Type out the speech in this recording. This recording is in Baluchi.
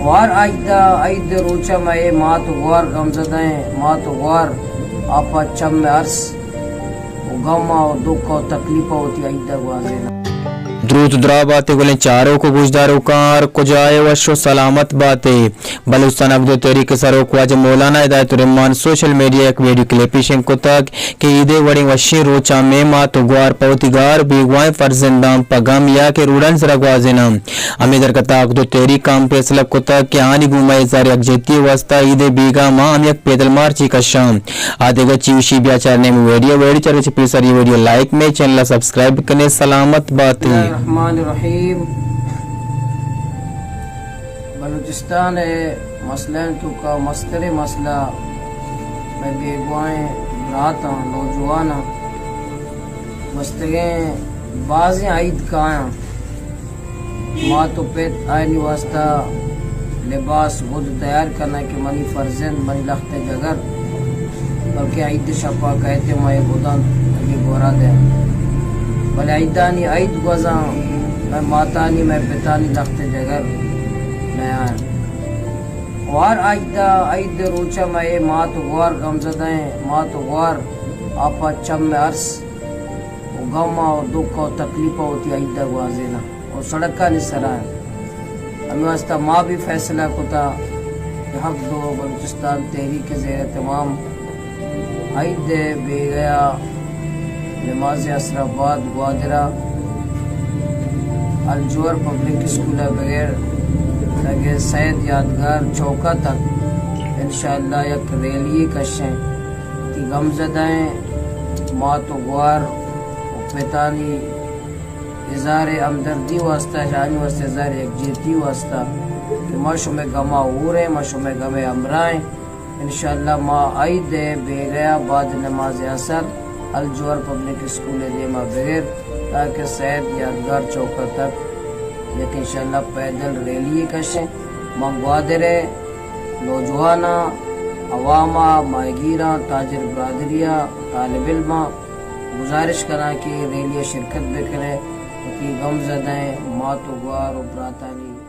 ہر عید ءَ، عید ءِ روچ ءَ مئے مات ءُ گوار غمزدہ ایں، مات ءُ گوار آپ ءَ چم ءِ ارس ءُ غم ءُ دکھ ءُ تکلیف ءَ وتی عید ءَ گوازیناں۔ دروت ءُ دراہ بات ئے گلیں چاروک ءُ گوشداروکاں، ہر کجا ئے وش ءُ سلامت بات ئے۔ بلوچستان اگدو تحریک ءِ سروک واجہ مولانا ہدایت الرحمان سوشل میڈیا ءَ یک ویڈیو کلپے شنگ کتگ کہ عید ءِ وڑیں وشیں روچاں مئے مات ءُ گوار پہ وتی گار ءُ بیگواہیں فرزنداں پہ غم یا کہ روڈانی سرا گوازیناں۔ ہمے درگت ءَ اگدو تحریک ءَ ہم فیصلہ کتگ کہ آنی گوں مئے اظہار یکجہتی ءِ واستہ عید ءِ بیگاہ ءَ ما ہم یک پیدل مارچے کشاں۔ آ دگہ چی وشی بیا چاریں ہمے ویڈیو، ویڈیو چارگ ءَ چہ پیسر اے ویڈیو لائک کن ئے، چینل ءَ سبسکرائب کن ئے، سلامت بات ئے۔ بسم اللہ الرحمن الرحیم۔ بلوچستان ءِ مسئلہ ءِ توکا مستریں مسئلہ مئے بیگواہیں براتاں، نوجواناں، گوستگیں بازیں عید کایاں مات ءُ پت آیانی واستہ لباس گد تیار کناں کہ منی فرزند، منی لخت ءِ جگر، بلکیں عید ءِ شپ ءَ کئیت ءُ ما اے گداں اگے گورا دئیں۔ بلے عیدانی عید گوزاں، مئے ماتانی، مئے پتانی لخت ءِ جگر نیاں۔ ءُ ہر عید ءَ، عید ءِ روچ ءَ مئے مات ءُ گوار غمزدہ ایں، مات ءُ گوار آپ ءَ چم ءِ ارس ءُ غم ءُ دکھ ءُ تکلیف ءَ وتی عید ءَ گوازیناں ءُ سڑکانی سرا ایں۔ ہمے واستہ ما بھی فیصلہ کتا کہ اگدو بلوچستان تحریک ءِ زیر اہتمام عید ءِ بیگاہ ءَ نماز عصر ءَ بعد گوادر ءَ الجوہر پبلک اسکول ءَ بگر تاکہ سید یادگار چوک ءَ تک انشاءاللہ یک ریلی کشیں، وتی غمزدہ ایں مات ءُ گوار ءُ پتانی اظہار ہمدردی واستہ، شانی واستہ اظہار یکجہتی واستہ کہ ما شمئے غم ءَ ہور ایں، ما شمئے غم ءِ ہمراہ ایں۔ انشاءاللہ ما عید ءِ بیگاہ ءَ بعد نماز عصر الجوہر پبلک اسکول ءِ دیم ءَ بگر تاکہ سید یادگار چوک ءَ تک یک انشاءاللہ پیدل ریلی کشیں۔ ما گوادر ءِ نوجواناں، عوام ءَ، ماہیگیراں، تاجر برادری ءَ، طالب علماں گزارش کناں کہ ریلی ءَ شرکت بکن ئے، وتی غمزدہ ایں مات ءُ گوار ءُ براتانی